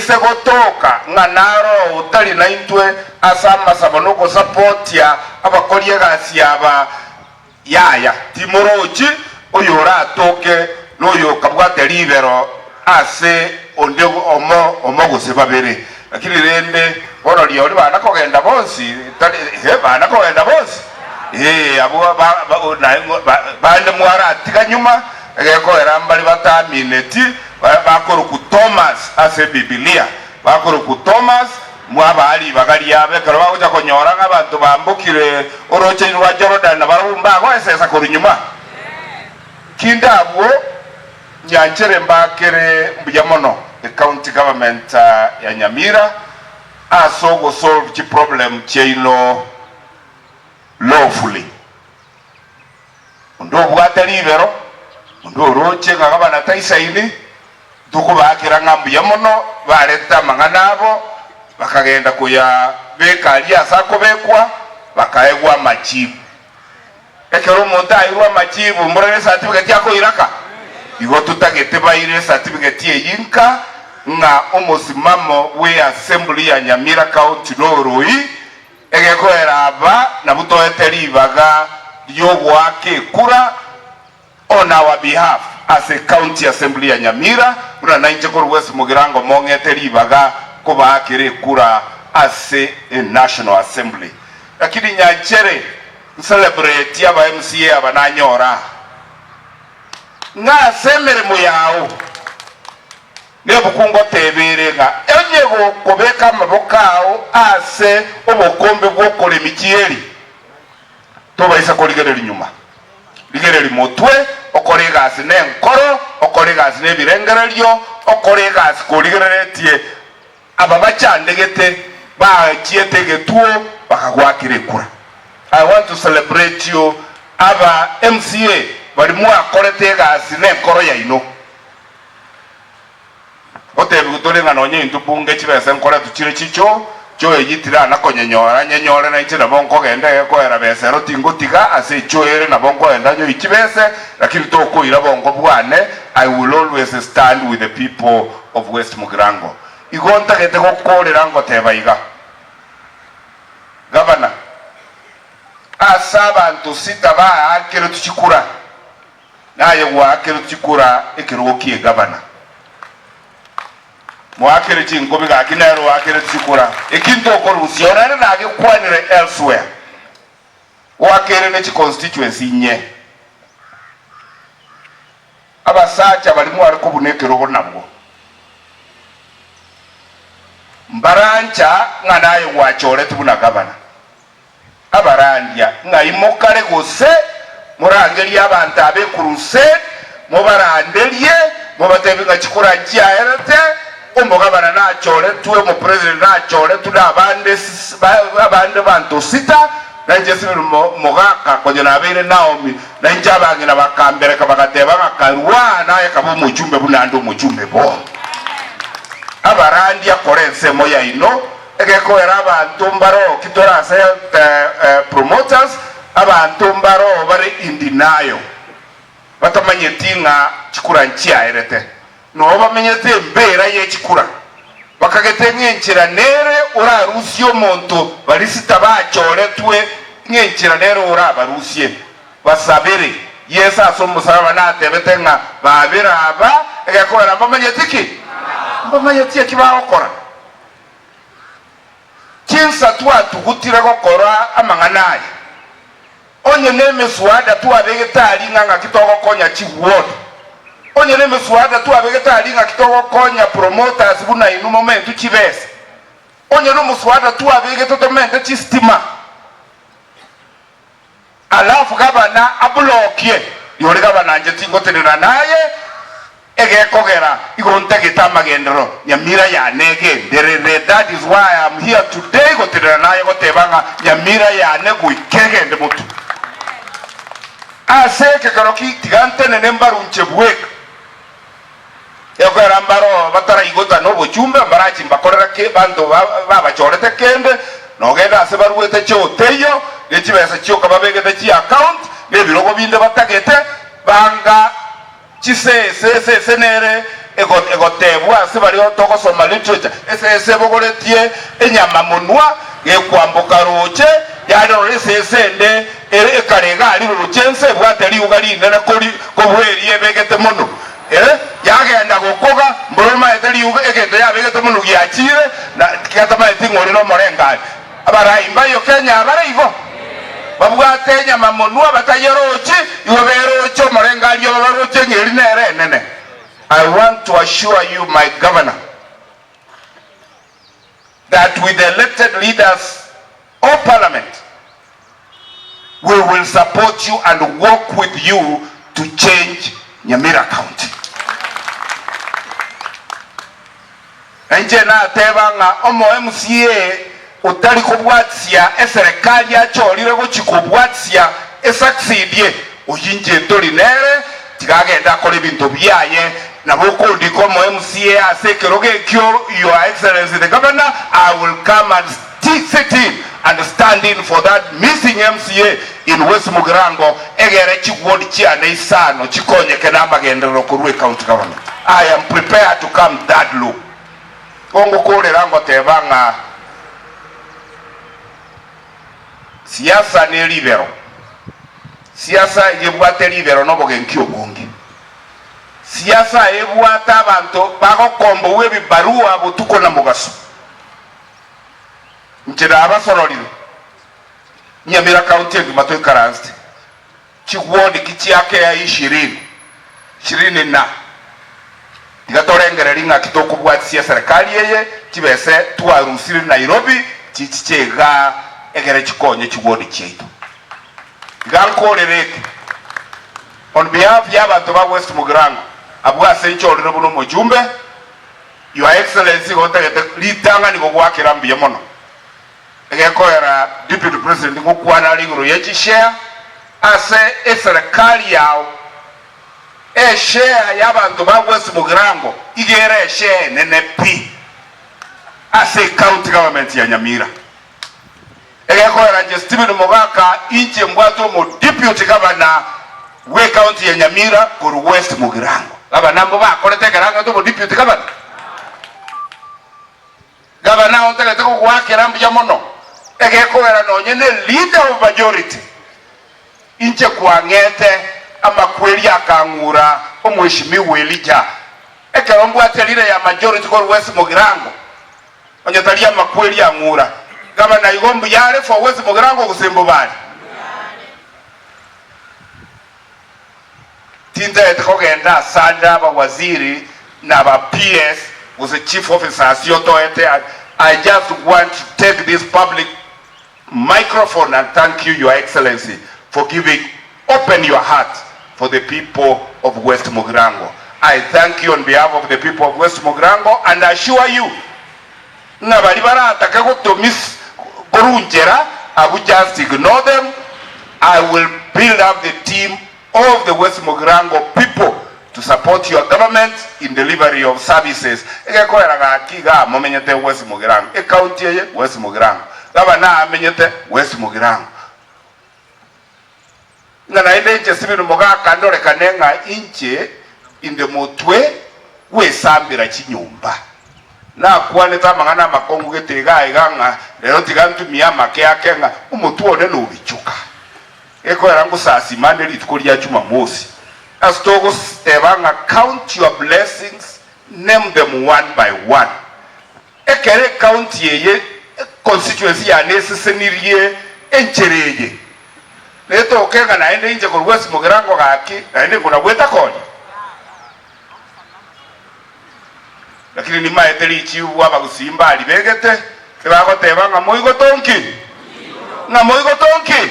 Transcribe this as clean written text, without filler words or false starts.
Aise gotoka ng'a naro otari naintwe ase amasabo na ogosapotia abakori egasi aba, yaya, timorochi oyoratoke noyokabwate ribero ase onde omo omo gose babere. Lakini rende bono riauri bana kogenda bonsi, tari, eh, bana kogenda bonsi, eh, abwo ba, ba, naye ba, bande mwaratiga nyuma, egekoera mbare bataamineti, ba, bakorokwa Thomas ase Ebibilia, bakorokwa Thomas, mwabaa ribaga riabo ekero bagocha konyora ng'a abanto bambokire orooche rwa Jorodani na barabwo mbagoesesa korwa nyuma. Kinde abwo nyanchere mbakere mbuya mono ecounty government ya Nyamira ase ogosolve chiproblem chiaino lawfully. Onde obwate ribero, onde oroche ng'a gabana taisaini, tokobaakera ng'a mbuya mono baretete amang'ana abo, bakagenda koyabeka aria ase akobekwa, bakaegwa amachibu. Ekero omonto airwe amachibu, mborore esatibigeti akoiraka? Igo totagete baire esatibigeti eyio nka ng'a omosimamo bw'eassembly ya Nyamira County noroi, Egekoera aba nabwo toete ribaga ri'ogoaka ekura on our behalf ase County Assembly ya Nyamira, buna nainche korwa ase Mugirango mong'ete ribaga kobaakera ekura ase e National Assembly. Lakini nyanchere ncelebrate aba MCA aba nanyora ng'a ase emeremo yao, Nebuku ngotebeere ng'a onye gokobeka amaboko ao ase obokombe bw'okoremia chieri, tobaisa korigereria nyuma. Rigereria motwe, okore egasi nenkoro, okore egasi nebirengererio, okore egasi korigereretie aba bachandegete bachiete egetuo bakagoakera ekura. I want to celebrate you aba MCA baria mwakorete egasi nenkoro yaino. Gotebigwa tore ng'a nonya intwe bunge chibesa nkoretwe chire chicho, choo eyio tirana konyenyora, nyenyore na inche nabo nkogenda egekoera besa ero tingotiga ase echoo ere nabo nkoenda nyoyie chibese, lakini tokoira bongo bwane, I will always stand with the people of West Mugirango. Igo ntagete gokorera ngoteba iga, Gavana, ase abanto sita baakeretwe chikura, Naye gwaakerwe chikura ekerogo ki'egavana. Moakere chinkobi gaki nere oakeretwe chikura. Eki ntokorusia oo naende nagekwanire elsewhere. Oakere ne chiconstituency inye. Abasacha baria mware kobuna ekerogo nabwo mbarancha ng'a naye gwachoretwe buna gavana. Abarandia, ng'ai mokare gose morangerie abanto aba ekurusade, mobaranderie, mobatebie ng'a chikura nchiaerete, omogabana nachoretwe, omopresident nachoretwe, na abande abande banto sita, na inche sibiri mogaka konya nabeire Naomi, na inche abang'ina bakambereka bagateba ng'a karua naye kabe omochumbe buna ande omochumbe bono. Abarandia kora ensemo yaino. Egekoera abanto mbaroo ki tore ase promoters, abanto mbaroo bare in denial, batamanyeti ng'a chikura nchiaerete. Noo bamenyete embera ye chikura, bakagete ng'a enchera nere orarusie omonto barisita bachoretwe ng'a enchera nere orabarusie. Basabere. Yeso ase omosalaba natebete ng'a babere aba egekoera mbamanyeti ki? Mbamanyeti eki bagokora. Chinsa twatugutire gokora amang'ana aya, onye nemeswada twabegete aria ng'a ng'aki togokonya chiward, onye nemeswada twabegete aria ng'aki togokonya promoters buna inwe momentwe chibesa, onye nomoswada twabegete tomente chistima, Alafu gavana abulokie, Riori gavana inche tingotenena naye, egekogera igo ntagete amagenderero Nyamira yane egenderere, that is why I am here today gotenena naye goteba ng'a Nyamira yane goika egende motwe. Ase ekekero ki tiga ntenene mbarunche bweka. Egekogera mbaro bataraigota nobochumbe mbarachi mbakorera ki banto babachorete kende, nogende ase baruete choo teiyo, ne chibesa chioka babegete chiaccount, ne ebirogo binde batagete, banga chisese esese nere. Egotebwa ase baria togosoma literature, esese ebogoretie enyama monwa gekwamboka roche, yarora esese ende ere ekare egari roche ense ebwate riuga rinene kori kobua eria ebegete mono. Ere yagenda gokoga, mboro omaete riuga egento yabegete mono giachire, na gatamaeti ng'a ore nomorengari. Abarai mbayo Kenya bare igo, babwate enyama monwa batayerochi, igo beroche omorengari obo baroche ng'a eri nere enene. I want to assure you my governor that with the elected leaders of parliament we will support you and work with you to change Nyamira county. Inche nateba ng'a omo MCA otari kobwatisia eserekari achorire gochia kobwatisia esucceedie, oyio inche ntori nere, tiga agende akore ebinto biaye, nabo okondika omo MCA ase ekerogo ekio, Your Excellency the Governor, I will come and sit in and stand in for that missing MCA in West Mugirango, egere chiward chiane isano chikonyeke namagenderero korwa ecounty government. I am prepared to come that low. Kongokorera ngoteba ng'a siasa ne ribero. Siasa eyebwate ribero nobogenki obonge. Siasa ebwate abanto bagokombowa ebibarua botuko na mogaso. Inche nabasororire, Nyamira County engima toikaransete chigwoni ki chiakea ishirini, ishirini na, tiga torengererie ng'aki tokobwatisia eserekari eye, chibese twarusire Nairobi chichiche igaa egere chikonye chigwoni chiaito. Iga nkorere eke on behalf ya abanto ba West Mugirango abwo ase nchorire buna omojumbe, Your Excellency igo ntagete ritang'ani gogoakera mbuya mono. Egekoera Deputy President ngokwana are igoro ye chishare ase eserekari yao. Eshare y'abanto ba West Mugirango iga ere eshare enene pi ase ecounty government ya Nyamira. Egekoera inche Stephen Mogaka inche mbwate omo Deputy Governor bwe county ya Nyamira korwa West Mugirango. Gavana mbo bakorete ekero ang'ete obo Deputy Governor. Gavana ontagete gogoakera mbuya mono, egekogera nonye ne leader of majority inche kwang'ete amakweri akang'ura omweshimiwa Elijah ekero mbwate leader ya majority korwa West Mugirango onye tari amakweri ang'ura. Gavana igo mbuya are for West Mugirango gose mbobare? Tintagete kogenda asande abawaziri na aba PS gose chief officers yotoete I just want to take this public microphone and thank you your excellency for giving open your heart for the people of West Mugirango. I thank you on behalf of the people of West Mugirango and assure you ng'a baria baratake gotomis korunchera abwo just ignore them, I will build up the team of the West Mugirango people to support your government in delivery of services. Egekoera gaki igaa momenyete West Mugirango, ecounty eye West Mugirango, gavana amenyete West Mugirango. Ng'a naende inche Stephen Mogaka ndorekane ng'a inche inde motwe gwesambera chinyomba. Nakwanete amang'ana amakong'u gete iga iga ng'a rero tiga ntumie amake ake ng'a omotwe one nobichoka. Gekoera ngosasima ande rituko ria Jumamosi ase togoteba ng'a count your blessings, name them one by one. Ekero ecounty eye, econstituency yane esesenirie enchera eye, netoke ng'a naende inche korwa ase mogirango gaki, naende nkona gwetakonya. Lakini nimaete richibu abagusii mbaribegete, ebagoteba ng'a moigoto nki? Ng'a moigoto nki?